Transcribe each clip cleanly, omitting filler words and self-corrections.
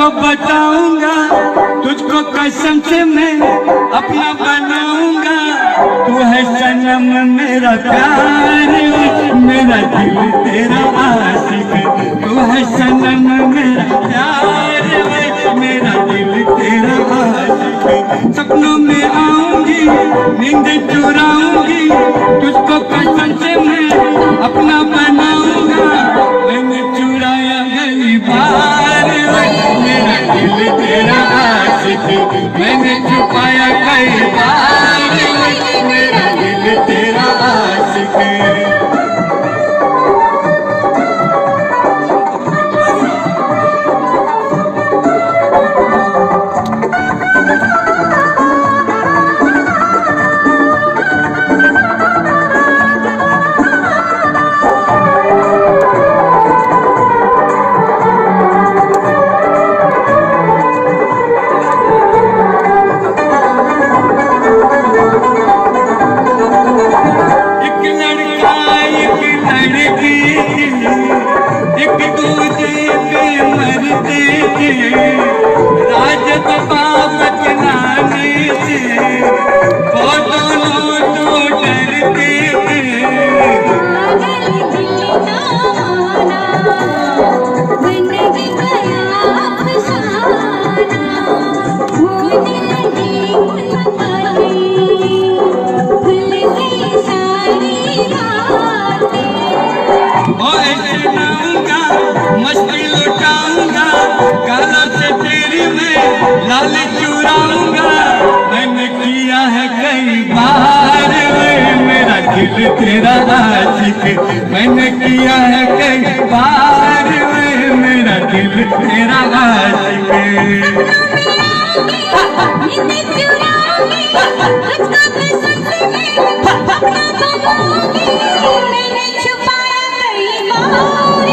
सबको बताऊंगा, तुझको कसम से मैं अपना बनाऊंगा। तू है सनम मेरा प्यार, मेरा दिल तेरा आशिक। तू है सनम मेरा प्यार, मेरा दिल तेरा आशिक। सपनों में आऊंगी, नींद चुराऊंगी, तुझको कसम से मैं अपना बनाऊंगा। मैंने चुराया गई बार, मेरा दिल तेरा आशिक। मैंने छुपाया कई बार, मेरा दिल तेरा आशिक। एक लड़का एक लड़की थी, एक दूजे पे मरते थे। राजत बाबत लाने से वो दोनों तो डरते थे। पागल दिल ना माना, बन गया अफसाना, होने लगी मुलाकातें, भूल गई सारी बातें। ओ ऐसे लाऊंगा मस्ती लुटाऊंगा, काला से तेरी मैं लाल चुराऊंगा। मैंने किया है कई बार, मेरा दिल तेरा आशिक। मैंने किया है कई बार, मेरा दिल तेरा आशिक। सपनों में आऊंगी, नींद चुराऊंगी, तुझको कसम से मैं अपना बनाऊंगी। मैंने छुपाया कई बार,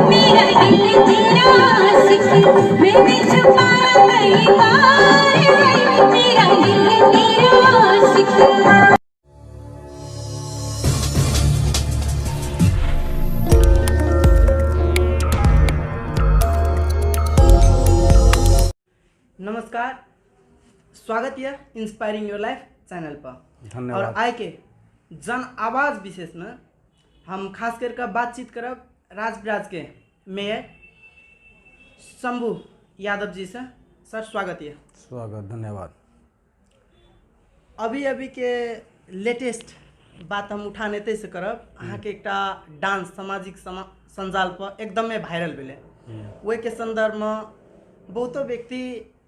मेरा दिल तेरा आशिक। मैंने छुपाया कई बार, मेरा दिल तेरा आशिक। नमस्कार, स्वागत यह इंस्पायरिंग your life channel पर। और धन्यवाद। आइ के जन आवाज विशेष में हम खास करके बातचीत करब राजविराज के मेयर शंभू यादव जी से। सर स्वागत यह। स्वागत, धन्यवाद। अभी अभी के लेटेस्ट बात हम उठाने तै से करब, अहाँके एकटा डांस सामाजिक संजाल पर एकदमे वायरल भेलै। ओहिके संदर्भमे बहुतो व्यक्ति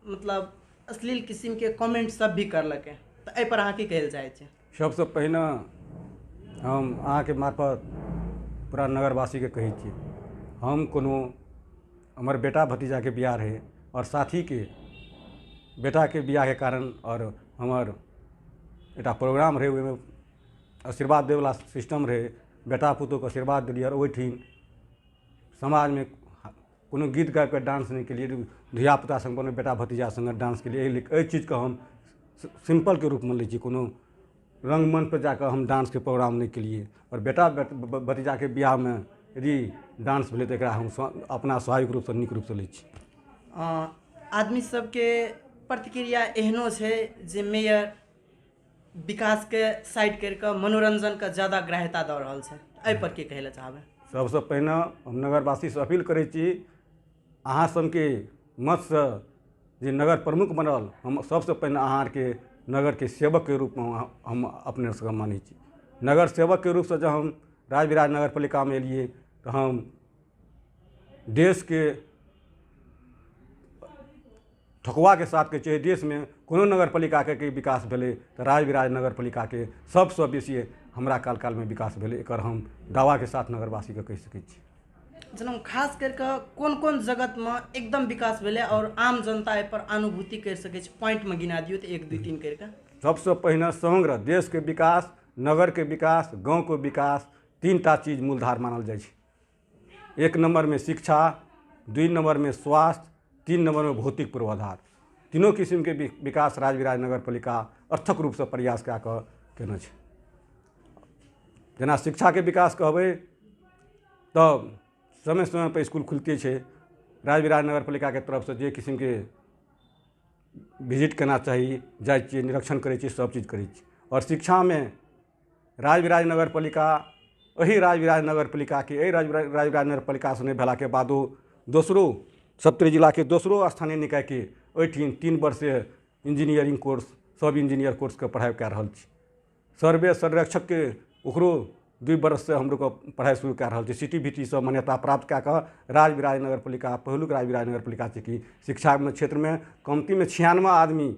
मतलब अश्लील किस्मके कमेंट सब भी करलकै, तऽ एहि पर अहाँ की कहै लए चाहै छी? सबसँ पहिने हम अहाँके मार्फत पूरा नगरवासीके कहै छी, हम कोनो हमर बेटा भतीजाके बियाह रहै और साथीके बेटाके बियाहके कारण और हमर एकटा प्रोग्राम रहै, ओहिमे आशीर्वाद दैवला सिस्टम रहै, बेटा पुतोहके आशीर्वाद देलियै। और ओहिठिन समाजमे कोनो गीत गाबिकऽ डांस नहि केलियै, धियापुता सङ्ग कोनो बेटा भतीजा सङ्गे डांस केलियै। एहि चीजके हम सिम्पलके रूपमे लै छी, कोनो रङ्गमञ्च पर जाकऽ हम डांसके प्रोग्राम नहि केलियै। आओर बेटा भतीजाके बियाहमे यदि डांस भेलै तऽ एकरा हम अपना स्वाभाविक रूपसँ नीक रूपसँ लै छी। आदमी सबके प्रतिक्रिया एहनो छै जे मेयर विकासके साइड करि कऽ मनोरञ्जनके ज्यादा ग्राह्यता दऽ रहल छै, एहि पर की कहै लए चाहबै? सबसँ पहिने हम नगरवासीसँ अपील करै छी, अहाँ सबके मतसँ जे नगर प्रमुख बनल, हम सबसँ पहिने अहाँ आरके नगरके सेवकके रूपमे हम अपने सबके मानै छी। नगर सेवकके रूपसँ जब हम राजविराज नगरपालिकामे एलियै तऽ हम देशके ठकुआके साथ कहै छियै, देशमे कोनो नगरपालिकाके विकास भेलै तऽ राजविराज नगरपालिकाके सबसँ बेसी हमरा कार्यकालमे विकास भेलै, एकर हम दावाके साथ नगरवासीके कहि सकै छी। जेना खास करिके कोन कोन जगतमे एकदम विकास भेलै और आम जनता एहि पर अनुभूति करि सकै छै, पॉइंटमे गिना दियौ तऽ 1 2 3 करिके। सबसँ पहिने समग्र देशके विकास, नगरके विकास, गाँवके विकास, 3टा चीज मूलधार मानल जाइ छै। 1 नम्बरमे शिक्षा, 2 नम्बरमे स्वास्थ्य, 3 नम्बरमे भौतिक पूर्वाधार। तीनों किसिमके विकास राजविराज नगरपालिका अर्थक रूपसँ प्रयास कए कऽ केने छै। जेना शिक्षाके विकास कहबै तऽ समय समय पर स्कूल खुलिते छै, राजविराज नगरपालिकाके तरफसँ जे किसिमके विजिट केना चाही जाइ छियै, निरीक्षण करै छियै, सब चीज करै छी। आओर शिक्षामे राजविराज नगरपालिका एहि राजविराज नगरपालिकाके एहि राजविराज नगरपालिकासँ नहि भेलाके बादो दोसरो सप्तरी जिलाके दोसरो स्थानीय निकायके ओहिठाम 3 वर्ष इंजीनियरिंग कोर्स सब इंजीनियर कोर्सके पढ़ाइ कए रहल छी। सर्वे संरक्षकके ओकरो 2 वर्षसँ हमरो पढ़ाइ शुरू कए रहल छी। सी टी बी टी सँ मान्यता प्राप्त कए कऽ राजविराज नगरपालिका पहिलुक राजविराज नगरपालिका छै कि शिक्षामे क्षेत्रमे कमतीमे 96 आदमी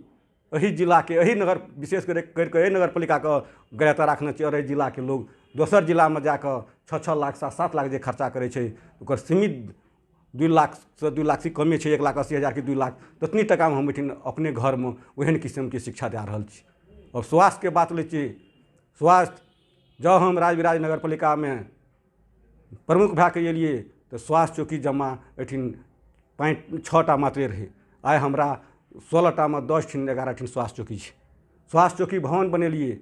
एहि जिलाके एहि नगर विशेष करिके एहि नगरपालिकाके वरीयता राखने छै। और एहि जिलाके लोग दोसर जिलामे जाकऽ 6-6 लाख 7-7 लाख जे खर्चा करै छै ओकर सीमित 2 लाखसँ 2 लाख से कमे छै, 1,80,000 कि 2 लाख ततनी टाकामे हम एहिठाम अपने घरमे ओहन किस्मके शिक्षा दए रहल छी। और स्वास्थ्यके बात लै छी, स्वास्थ्य जब हम राजविराज नगरपालिकामे प्रमुख भए कऽ एलियै तऽ स्वास्थ्य चौकी जमा एहिठाम 5-6 टा मात्रे रहै। आइ हमरा 16 टामे 10 ठीन 11 ठीन स्वास्थ्य चौकी छै। स्वास्थ्य चौकी भवन बनेलियै,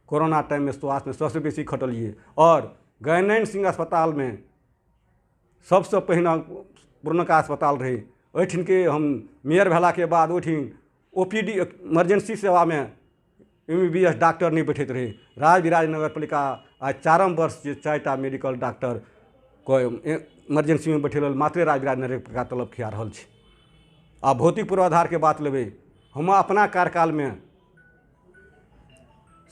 कोरोना टाइममे स्वास्थ्यमे सबसँ बेसी खटलियै। और गैनैन सिंह अस्पतालमे सबसँ पहिने पुरनका अस्पताल रहै, ओहिठामके हम मेयर भेलाके बाद ओहिठाम ओ पी डी इमरजेंसी सेवामे MBBS doctor नहि बैठैत रहै। राजविराज नगरपालिका आइ 4 वर्ष जे 4 टा मेडिकल डॉक्टर के इमरजेंसीमे बैठे लेल मात्रे राजविराज नगरपालिका तलब खिया रहल छै। आ भौतिक पूर्वाधारके बात लेबै, हम अपना कार्यकालमे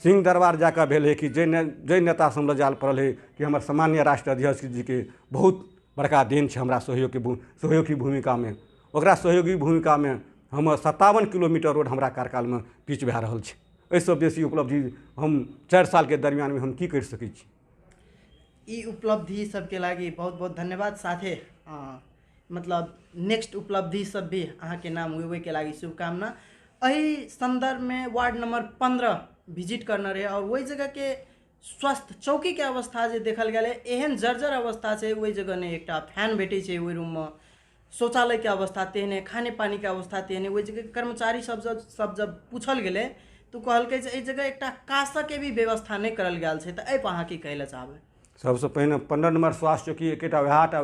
सिंह दरबार जाकऽ भेल है कि जाहि नेतासँ हमरा जाय पड़ल है कि हमर सामान्य राष्ट्रीय अध्यक्ष जीके बहुत बड़का देन छै हमरा सहयोगी भूमिकामे। ओकरा सहयोगी भूमिकामे हमर 57 किलोमीटर रोड हमरा कार्यकालमे पिच भए रहल छै। एहिसँ बेसी उपलब्धि हम 4 सालके दरमियानमे हम की करि सकै छी। ई उपलब्धि सबके लागि बहुत बहुत धन्यवाद। साथे मतलब नेक्स्ट उपलब्धि सब भी अहाँके नाम हुए के लागि शुभकामना। एहि संदर्भमे वार्ड नंबर 15 विजिट करना रहे और वही जगह के स्वास्थ्य चौकी के अवस्था जे देखल गेलै एहन जर्जर अवस्था छै, ओहि जगह नहि एकटा फैन भेटै छै, ओहि रूममे शौचालयके अवस्था तेहने, खाने पानीके अवस्था तेहने। ओहि जगह कर्मचारी सब जब पूछल गेलै तऽ कहलकै जे एहि जगह एकटा कासके भी व्यवस्था नहि करल गेल छै। तऽ एहिपर अहाँ की कहै लए चाहबै? सबसँ पहिने 15 नंबर स्वास्थ्य चौकी एकेटा वएह टा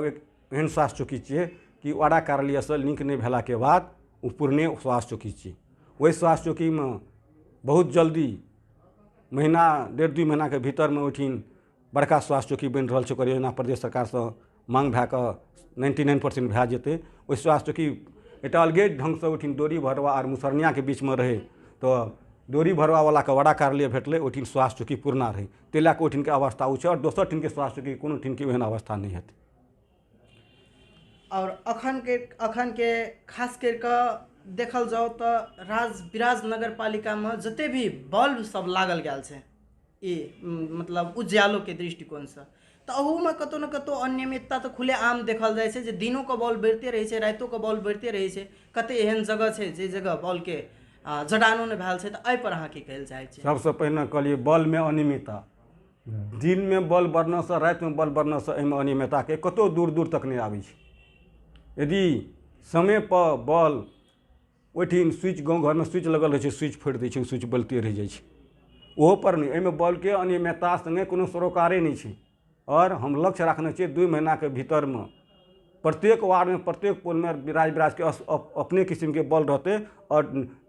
एहन स्वास्थ्य चौकी छियै कि वाडा कार्यालयसँ लिंक नहि भेलाके बाद ओ पुरने स्वास्थ्य चौकी छियै। ओहि स्वास्थ्य चौकीमे बहुत जल्दी महीना 1.5-2 महीनाके भीतरमे ओहिठाम बड़का स्वास्थ्य चौकी बनि रहल छै। ओकर योजना प्रदेश सरकारसँ मांग भए कऽ 99% भए जेतै। ओहि स्वास्थ्य चौकी एकटा अलगे ढङ्गसँ ओहिठाम डोरी भरवा आर मुसरनियाके बीचमे रहै तऽ डोरी भरवावलाके वाडा कार्यालय भेटलै, ओहिठाम स्वास्थ्य चौकी पुरना रहै, ताहि लए कऽ ओहिठामके अवस्था ओ छै। आओर दोसर ठामके स्वास्थ्य चौकी कोनो ठामके ओहन अवस्था नहि हेतै। और अखन के खास करिकऽ देखल जाओ तऽ राजविराज नगरपालिकामे जते भी बल्ब सब लागल गेल छै ई मतलब उज्यालोके दृष्टिकोणसँ, तऽ अहूमे कतहु ने कतहु अनियमितता तऽ खुलेआम देखल जाइ छै जे दिनोके बल्ब बढ़िते रहै छै, रातिोके बल्ब बढ़िते रहै छै। कते एहन जगह छै जे जगह बल्बके जडानो नहि भेल छै। तऽ एहिपर अहाँ की कहै लए चाहै छी? सबसँ पहिने कहलियै बल्बमे अनियमितता, दिनमे बल्ब बढ़लासँ रातिमे बल्ब बढ़लासँ एहिमे अनियमितताके कतहु दूर दूर तक नहि आबै छै। यदि समयपर बल्ब ओहिठाम स्विच गाँव घरमे स्विच लगल रहै छै, स्विच फोड़ि दै छै, स्विच बलिते रहि जाइ छै, ओहो पर नहि। एहिमे बल्बके अनियमितता सङ्गे कोनो सरोकारे नहि छै। आओर हम लक्ष्य राखने छियै 2 महीनाके भीतरमे प्रत्येक वार्डमे प्रत्येक पोलमे राजविराजके अपने किसिमके बल्ब रहतै और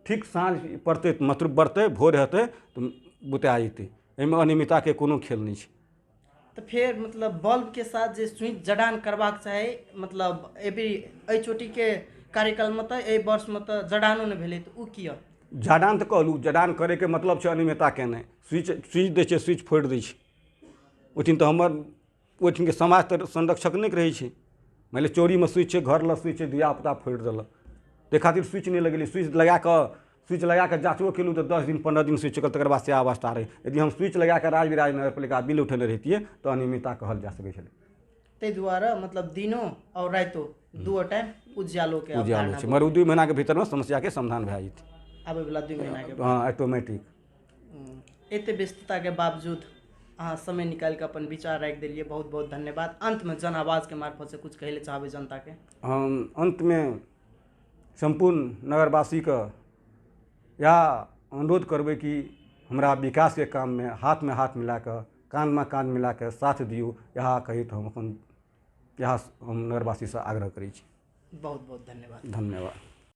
ठीक साँझ पड़तै मतलब बढ़तै, भोर हेतै तऽ बुता जेतै। एहिमे अनियमितताके कोनो खेल नहि छै। तऽ फेर मतलब बल्बके साथ जे स्विच जडान करबाक चाही, मतलब एहि चोटीके कार्यकालमे तऽ एहि वर्षमे तऽ जडानो नहि भेलै, तऽ ओ किया? जडान तऽ कहलहुँ, जडान करैके मतलब छै अनियमितता केनाइ। स्विच दै छै, स्विच फोड़ि दै छै। ओहिठाम तऽ हमर ओहिठामके समाज तऽ संरक्षक नहि रहै छै। मानि लिअ चोरीमे स्विच छै, घर लग स्विच छै, धियापुता फोड़ि देलक, ताहि खातिर स्विच नहि लगेलियै। स्विच लगा कऽ जाँचो केलहुँ तऽ 10 दिन 15 दिन स्विच चलल, तकर बाद सएह अवस्था रहै। यदि हम स्विच लगा कऽ राजविराज नगरपालिका बिल उठेने रहितियै तऽ अनियमितता कहल जा सकै छलै। ताहि दुआरे मतलब दिनो और रातिो 2 टाइम उज्यालो के उज्यालो छै, मगर ओ 2 महीनाके भीतरमे समस्याके समाधान भए जेतै आबैवला 2 महीनाके। हँ, ऑटोमेटिक। एते व्यस्तताके बावजूद अहाँ समय निकालि कऽ अपन विचार राखि देलियै, बहुत बहुत धन्यवाद। अन्तमे जन आवाजके मार्फतसँ कुछ कहै लए चाहबै जनताके? हम अन्तमे सम्पूर्ण नगरवासीके इएह अनुरोध करबै कि हमरा विकासके काममे हाथमे हाथ मिलाकऽ कानमे कान मिलाकऽ साथ दियौ, इएह कहैत हम अपन इएह हम नगरवासीसँ आग्रह करै छी। बहुत बहुत धन्यवाद। धन्यवाद।